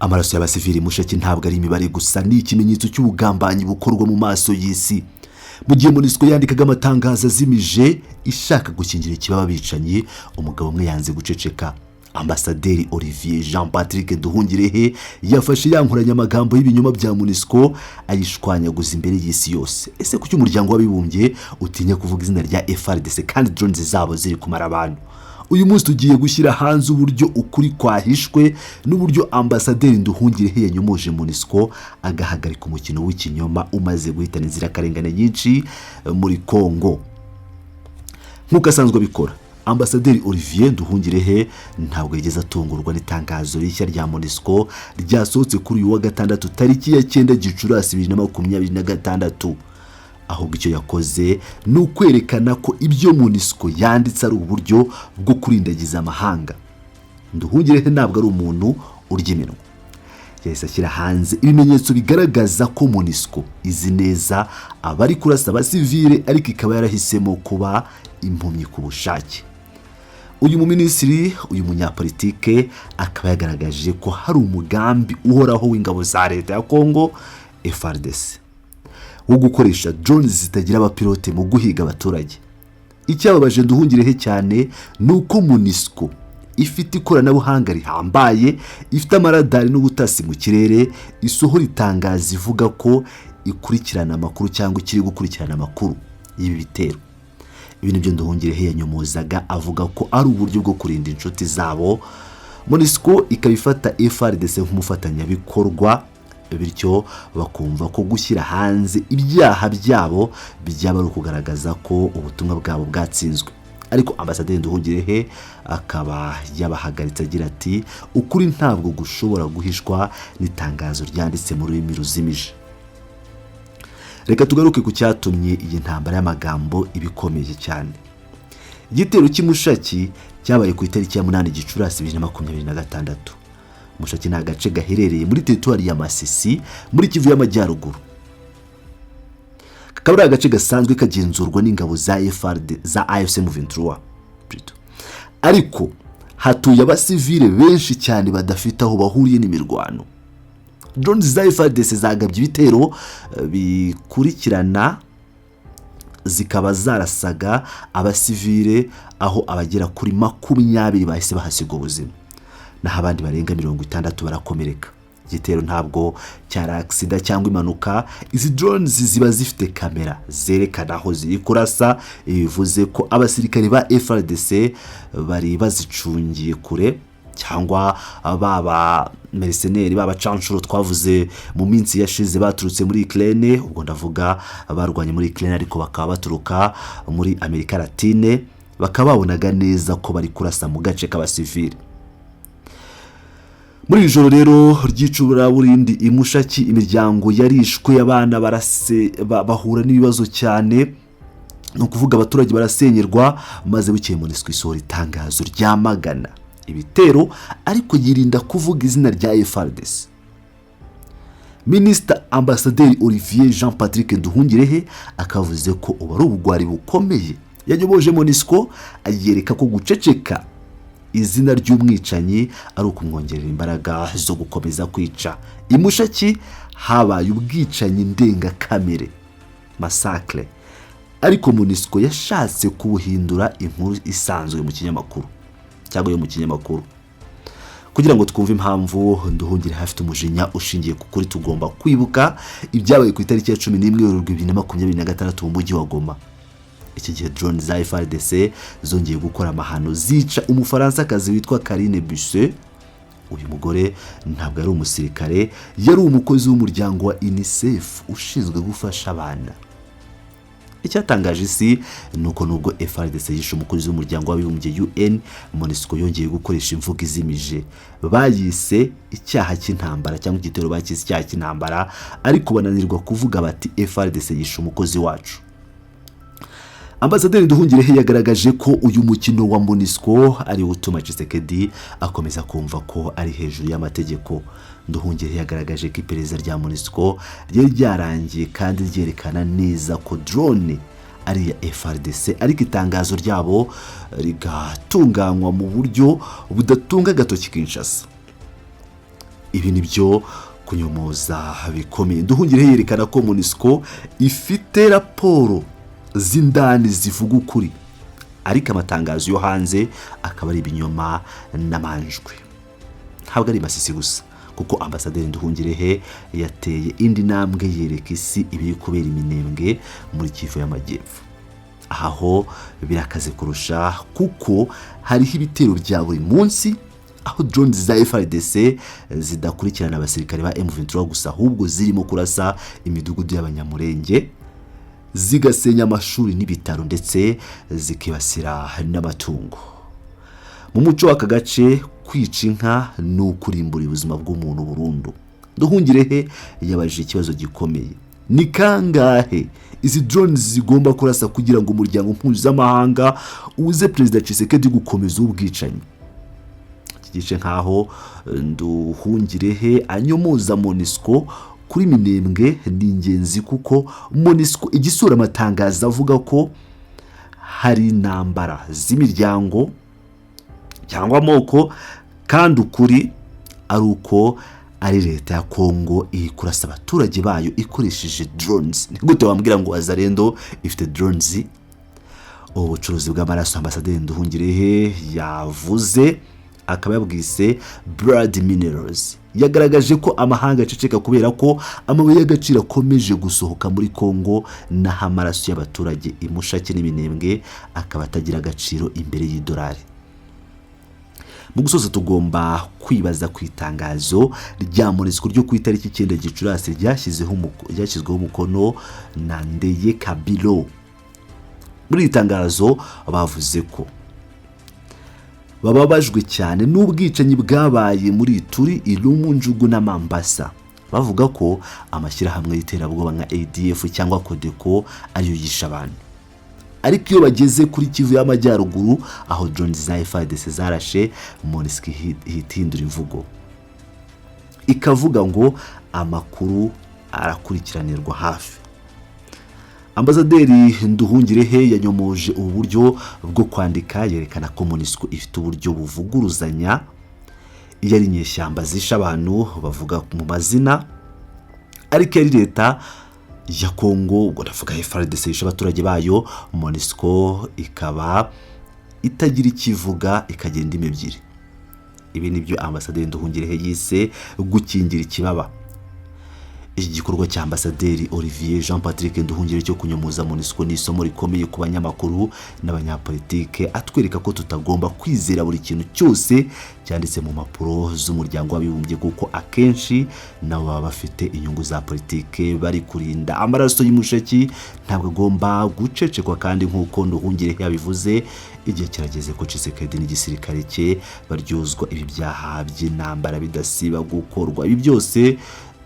Amaraso y'abasivili Mushaki ntabwo ari imibare gusa, ni ikimenyetso cy'ubugambanyi bukorwa mu maso y'isi. Mu gihe MONUSCO yandikaga amatangazo azimije ishaka gukingira ikibaba abicanyi, umugabo umwe yanze guceceka. Ambasaderi Olivier Jean Patrick Nduhungirehe yafashe ya nkoranyamagambo y'ibinyoma bya MONUSCO, ayishwanyaguza imbere y'isi yose. Ese kuki Umuryango w'Abibumbye utinya kuvuga izina rya FARDC kandi drones zabo ziri kumara abantu? Uyu munsi tugiye gushyira hanze uburyo ukuri kwahishwe n'uburyo Ambasaderi Nduhungirehe yanyomoje MONUSCO, agahagarika umukino w'ikinyoma umaze guhitana inzirakarengane nyinshi muri Congo. Nk'uko asanzwe abikora, Ambasaderi Olivier Nduhungirehe ntabwo yigeze atungurwa n'itangazo rishya rya MONUSCO ryasohotse kuri uyu wa gatandatu, tariki ya 9 Gicurasi 2026. Ahubwo icyo yakoze ni ukwerekana ko ibyo MONUSCO yanditse ari uburyo bwo kurindagiza amahanga. Nduhungirehe ntabwo ari umuntu urya iminwa. Yahise ashyira hanze ibimenyetso bigaragaza ko MONUSCO izi neza abari kurasa abasivile, ariko ikaba yarahisemo kuba impumyi ku bushake. Uyu muminisitiri, uyu munyapolitike, akaba yagaragaje ko hari umugambi uhoraho w'ingabo za leta ya Congo FARDC wo gukoresha drones zitagira abapilote mu guhiga abaturage. Icyababaje Nduhungirehe cyane ni uko MONUSCO ifite ikoranabuhanga rihambaye, ifite amaradari n'ubutasi mu kirere, isohora itangazo ivuga ko ikurikirana amakuru cyangwa ikiri gukurikirana amakuru y'ibi bitero. Ibi nibyo Nduhungirehe yanyomozaga, avuga ko ari uburyo bwo kurinda inshuti zabo. MONUSCO ikaba ifata FARDC nk'umufatanyabikorwa, bityo bakumva ko gushyira hanze ibyaha byabo byaba ari ukugaragaza ko ubutumwa bwabo bwatsinzwe. Ariko Ambasaderi Nduhungirehe akaba yabahagaritse agira ati: "Ukuri ntabwo gushobora guhishwa n'itangazo ryanditse mu rurimi ruzimije." Reka tugaruke ku cyatumye iyi ntambara y'amagambo iba ikomeye cyane. Igitero cy'i Mushaki cyabaye ku itariki ya 8 Gicurasi 2026. Mushaki ni agace gaherereye muri teritwari ya Masisi, muri Kivu y'Amajyaruguru, kakaba ari agace gasanzwe kagenzurwa n'ingabo za FRD, za AFC M23 plutôt. Ariko hatuye abasivile benshi cyane badafite aho bahuriye n'imirwano. Drones za FARDC zagabye ibitero bikurikirana, zikaba zarasaga abasivile, aho abagera kuri 20 bahise bahasiga ubuzima, naho abandi barenga 60 barakomereka. Igitero ntabwo cyari accident cyangwa impanuka. Izi drones ziba zifite kamera zerekana aho ziri kurasa. Ibi bivuze ko abasirikari ba FARDC bari bazicungiye kure, cyangwa baba mercenaires, baba canshuro twavuze mu minsi yashize baturutse muri Ukraine, ubwo ndavuga barwanye muri Ukraine ariko bakaba baturuka muri Amerika Latine, bakaba babonaga neza ko bari kurasa mu gace k'abasivili. Muri iri joro rero ry'icuraburindi i Mushaki, imiryango yarishwe, abana barase bahura n'ibibazo cyane, ni ukuvuga abaturage barasenyerwa. Maze bukeye MONUSCO isohora itangazo ryamagana ibitero, ariko yirinda kuvuga izina rya FARDC. Minisita Ambasaderi Olivier Jean Patrick Nduhungirehe akavuze ko ubu ari ubugwari bukomeye. Yanyomoje MONUSCO, ayereka ko guceceka izina ry'umwicanyi ari ukumwongerera imbaraga zo gukomeza kwica. I Mushaki habaye ubwicanyi ndengakamere, massacre, ariko MONUSCO yashatse kubuhindura inkuru isanzwe mu kinyamakuru cyangwa yo mu kinyamakuru. Kugira ngo twumve impamvu Nduhungirehe afite umujinya ushingiye ku kuri, tugomba kwibuka ibyabaye ku itariki ya 11 Werurwe 2026 mu mujyi wa Goma. Iki gihe drone za FARDC zongeye gukora amahano, zica Umufaransakazi witwa Karine Buisset. Uyu mugore ntabwo yari umusirikare, yari umukozi w'umuryango wa UNICEF ushinzwe gufasha abana. Icyatangaje isi ni uko nubwo FARDC yishe umukozi w'Umuryango w'Abibumbye UN, MONUSCO yongeye gukoresha imvugo izimije. Bayise icyaha cy'intambara, cyangwa igitero bacyise icyaha cy'intambara, ariko bananirwa kuvuga bati: "FARDC yishe umukozi wacu." Ambasaderi Nduhungirehe yagaragaje ko uyu mukino wa MONUSCO ari wo utuma Tshisekedi akomeza kumva ko ari hejuru y'amategeko. Nduhungirehe yagaragaje ko iperereza rya MONUSCO ryari ryarangiye kandi ryerekana neza ko drone ari iya FARDC, ariko itangazo ryabo rigatunganywa mu buryo budatunga agatoki Kinshasa. Ibi ni byo kunyomoza bikomeye. Nduhungirehe yerekana ko MONUSCO ifite raporo z'indani zivuga ukuri, ariko amatangazo yo hanze akaba ari ibinyoma n'amanjwe. Ntabwo ari Masisi gusa, kuko Ambasaderi Nduhungirehe yateye indi ntambwe, yereka isi ibiri kubera Iminembwe muri Kivu y'Amajyepfo. Aha ho birakaze kurusha, kuko hariho ibitero bya buri munsi, aho drones za FARDC zidakurikirana abasirikare ba M23 gusa, ahubwo zirimo kurasa imidugudu y'Abanyamurenge, zigasenya amashuri n'ibitaro, ndetse zikibasira n'amatungo. Mu muco w'aka gace, kwica inka ni ukurimbura ubuzima bw'umuntu burundu. Nduhungirehe yabajije ikibazo gikomeye: ni kangahe izi drones zigomba kurasa kugira ngo umuryango mpuzamahanga uze Perezida Tshisekedi gukomeza ubwicanyi? Iki gice, nkaho Nduhungirehe anyomoza MONUSCO kuri Minembwe, ni ingenzi, kuko MONUSCO igisura amatangazo avuga ko hari intambara z'imiryango cyangwa amoko, kandi ukuri ari uko ari leta ya Kongo iri kurasa abaturage bayo ikoresheje drones. Ni gute wambwira ngo Wazalendo ifite drones? Ubu bucuruzi bw'amaraso Ambasaderi Nduhungirehe yavuze akaba yabwise blood minerals. Yagaragaje ko amahanga aceceka kubera ko amabuye y'agaciro akomeje gusohoka muri Kongo, naho amaraso y'abaturage i Mushake n'Iminembwe akaba atagira agaciro imbere y'idolari. Mu gusoza, tugomba kwibaza ku itangazo rya MONUSCO ryo ku itariki 9 Gicurasi ryashyizweho umukono na Ndeye Kabilo. Muri iri tangazo bavuze ko bababajwe cyane n'ubwicanyi bwabaye muri Ituri, Irumu, Djugu na Mambasa. Bavuga ko amashyirahamwe y'iterabwoba nka ADF cyangwa CODECO ariyo yishe abantu. Ariko iyo bageze kuri Kivu y'Amajyaruguru, aho drones za FARDC zarashe, MONUSCO ihita ihindura imvugo, ikavuga ngo amakuru arakurikiranirwa hafi. Ambasaderi Nduhungirehe yanyomoje ubu buryo bwo kwandika, yerekana ko MONUSCO ifite uburyo buvuguruzanya. Iyo ari inyeshyamba zishe abantu, bavuga mu mazina, ariko iyo ari leta ya Kongo, ubwo ndavuga FARDC yishe abaturage bayo, MONUSCO ikaba itagira icyo ivuga, ikagira indimi ebyiri. Ibi ni byo Ambasaderi Nduhungirehe yise gukingira ikibaba. Iki gikorwa cya Ambasaderi Olivier Jean Patrick Nduhungirehe cyo kunyomoza MONUSCO ni isomo rikomeye ku banyamakuru n'abanyapolitike, atwereka ko tutagomba kwizera buri kintu cyose cyanditse mu mpapuro z'Umuryango w'Abibumbye, kuko akenshi nabo baba bafite inyungu za politike bari kurinda. Amaraso y'Imushaki ntabwo agomba gucecekwa, kandi nk'uko Nduhungirehe yabivuze, igihe kirageze ko Tshisekedi n'igisirikare cye baryozwa ibi byaha by'intambara bidasiba gukorwa. Ibi byose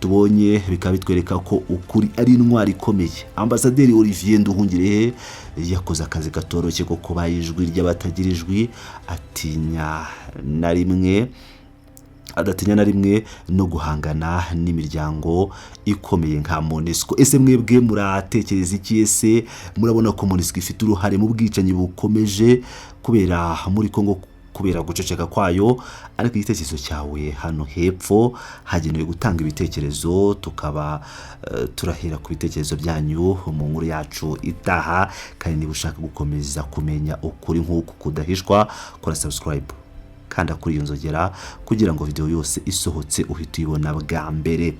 tubonye bikaba bitwereka ko ukuri ari intwari ikomeye. Ambasaderi Olivier Nduhungirehe yakoze akazi katoroshye ko kuba ijwi ry'abatagira ijwi, atinya na rimwe adatinya na rimwe no guhangana n'imiryango ikomeye nka MONUSCO. Ese mwebwe muratekereza iki? Ese murabona ko MONUSCO ifite uruhare mu bwicanyi bukomeje kubera muri Kongo kubera guceceka kwayo? Ariko igitekerezo cyawe hano hepfo hagenewe gutanga ibitekerezo, tukaba turahera ku bitekerezo byanyu mu nkuru yacu itaha. Kandi niba ushaka gukomeza kumenya ukuri nk'uku kudahishwa, kora subscribe, kanda kuri iyo nzogera kugira ngo video yose isohotse uhite uyibona bwa mbere.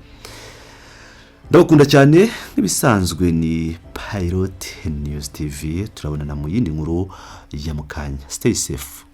Ndabakunda cyane nk'ibisanzwe, ni Pilot News TV. Turabonana mu yindi nkuru ya mukanya. Stay safe.